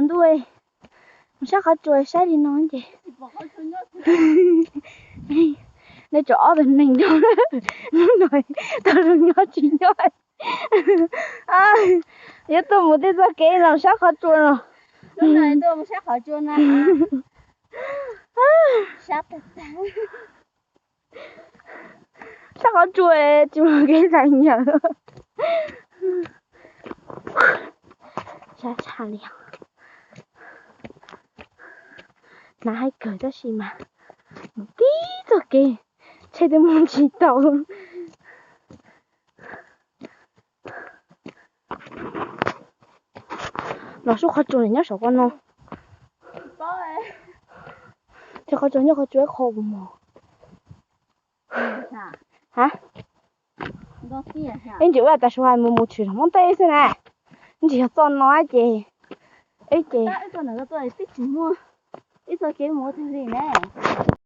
Ntuj, mus sab qhov tsua saib li no ces nej tsam ob tug neeg nyob, hnub no tau zoo nyob tsis nyob. Yuav tuaj mus tej txoj kev no sab qhov tsua no. Sab qhov tsua tsis muaj kev hlais nyawm. Sab tshaj li. Hnav haib kawg tab sis mas mus tib txoj kev tsheb twb mus tsis tau. Los sub qhov tsua nyob saum qhov no. Ces qhov tsua nyob qhov tsua ib qho puas mog? Ha? Ib ntsis ua tas su hais mus mus tshwm zog Hmoob teb xwb na. Ntsis yog txoj no ces ib ces ib txoj kev mus ua twg li ne.